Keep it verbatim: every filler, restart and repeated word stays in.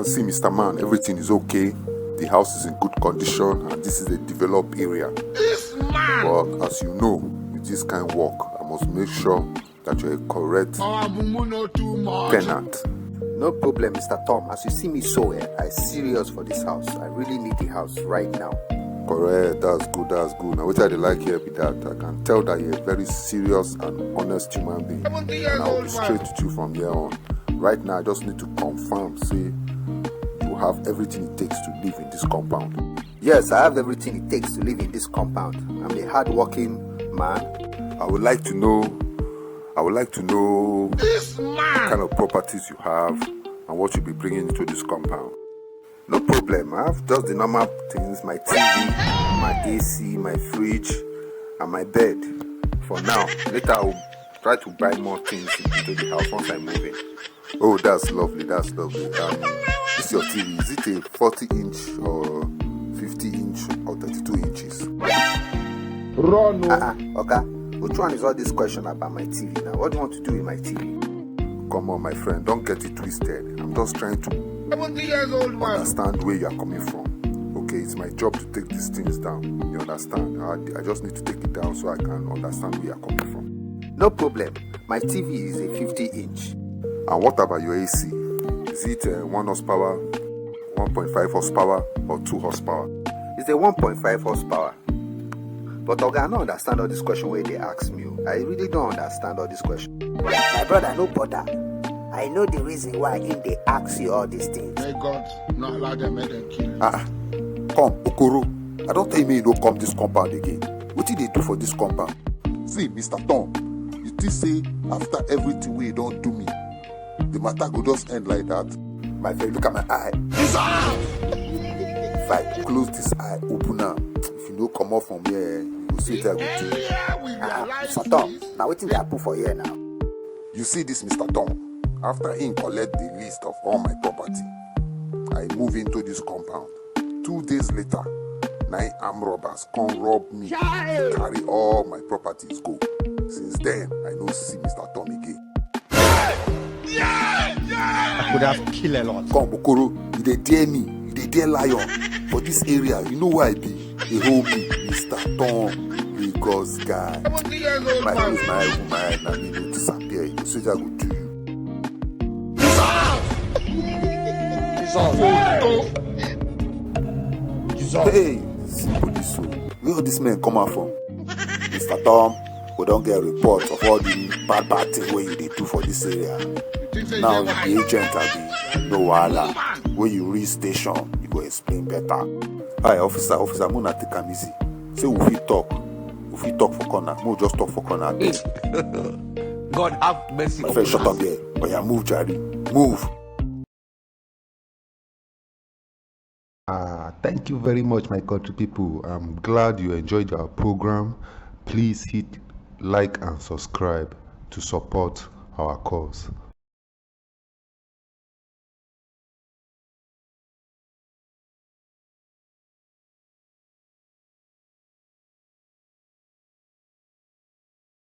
See, Mister Man, everything is okay. The house is in good condition, and this is a developed area. This man! But as you know, with this kind of work, I must make sure that you're a correct tenant. No problem, Mister Tom. As you see me so, eh, I serious for this house. I really need the house right now. Correct, that's good, that's good. Now, what I dey like here be that I can tell that you're a very serious and honest human being. And I will be straight with you from here on. Right now, I just need to confirm, say you have everything it takes to live in this compound. Yes, I have everything it takes to live in this compound. I'm a hardworking man. I would like to know, I would like to know this man, what kind of properties you have and what you'll be bringing into this compound. No problem. I have just the normal things, my T V, my A C, my fridge, and my bed. For now, later I'll try to buy more things into the house once I move in. Oh, that's lovely, that's lovely. Um, this your T V, is it a forty inch or fifty inch or thirty-two inches? Run. Uh-uh, okay. Which one is all this question about my T V now? What do you want to do with my T V? Come on, my friend, don't get it twisted. I'm just trying to understand where you are coming from. Okay, it's my job to take these things down. You understand? I, I just need to take it down so I can understand where you are coming from. No problem. My T V is a fifty inch. And what about your A C? Is it uh, one horsepower, one point five horsepower, or two horsepower? It's a one point five horsepower. But Oga, I don't understand all this question where they ask me. Oh. I really don't understand all this question. My brother, no bother. I know the reason why him dey ask you all these things. May God not allow them, make them kill you. Ah, come, Okoro. I don't tell you, you don't come this compound again. What did they do for this compound? See, Mister Tom, you think say after everything we don't do me, the matter go just end like that? My friend, look at my eye. If I close this eye, open am. If you no come off from here, you go see what I go do. Ah, Mister Tom, now wetin dey happen for here now? You see this Mister Tom? After he collect the list of all my property, I move into this compound. Two days later, nine armed robbers come rob me, carry all my properties go. Since then, I no see Mister Tom again. I could have killed a lot. Come, Okoro, you dey dare me, you dey dare lion. For this area, you know who I be. They hold me, Mister Tom, Lagos guy. My close my eye, open my eye, na me no disappear. You go see what I go do you. Hey, see police o. Where all these men come out from? Mister Tom, we don get report of all the bad bad thing wey you dey do for this area. Now you be agent, abi? No wahala. When you reach station, you go explain better. Hi, officer, officer, make una take am easy. Say we fit talk. We fit talk for corner. Make we just talk for corner, abeg. God have mercy upon us. My friend, shut up there. Oya, move, jare. Move. Ah, thank you very much, my country people. I'm glad you enjoyed our program. Please hit like and subscribe to support our cause.